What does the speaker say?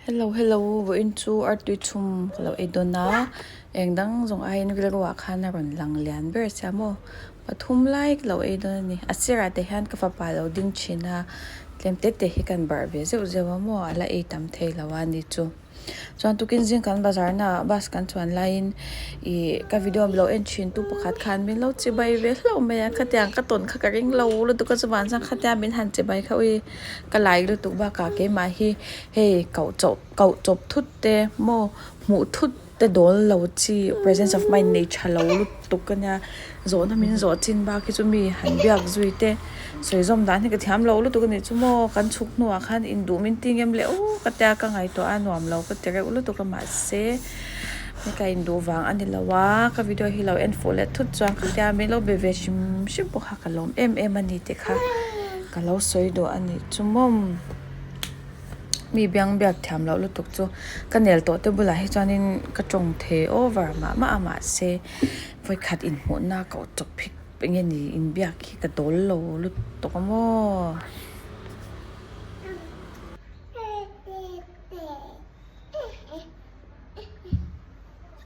Hello hello vawiin chu artui chhum ka lo ei dawn a eng dang zawng aiin rilru ah khan a rawn lang lian ber sia maw pathum lai ka lo ei dawn a ni a sirah te hian ka fapa a lo ding thin a tlem te te hi kan barh ve zeuh zeuh a maw a la ei tam thei lo a ni chu. Chuan tukin zing kan bazar naah bus kan chuan laiin ih ka video lo en thin tu pakhat khan min lo chibai ve hlauh mai a khatiang ka tawn kha ka ring lo lutuk a chuvan chuan khatia min han chibai kha ui ka lai lutuk bakah keimah hi hei koh chawp koh chawp thut te maw hmuh thut te dawl lo chi presence of mind nei tha lo lutuk a nia zawhna min zawh chin bak hi chu mi han biak zui te sawi zawm dan hi ka thiam lo lutuk a nih chu maw kan chhuk hnuah khan induh min ti ngem leh aw ka tia ka ngaihtuah a nuam lo ka ti reuh lutuk a mahse ka induh vang a ni lo a ka video hi lo en fuh leh thut chuan ka tia min lo be ve hrim hrim pawh kha ka lawm em em a ni tih kha ka lo sawi duh a nih chu maw. Mi biang biak thiam loh lutuk chu ka nel tawh te bulah hi chuanin ka tawng thei over mah mah a mahse vawikhat inhmuhna koh chawp hi eng nge ni inbiak hi ka dawl lo lutuk a maw.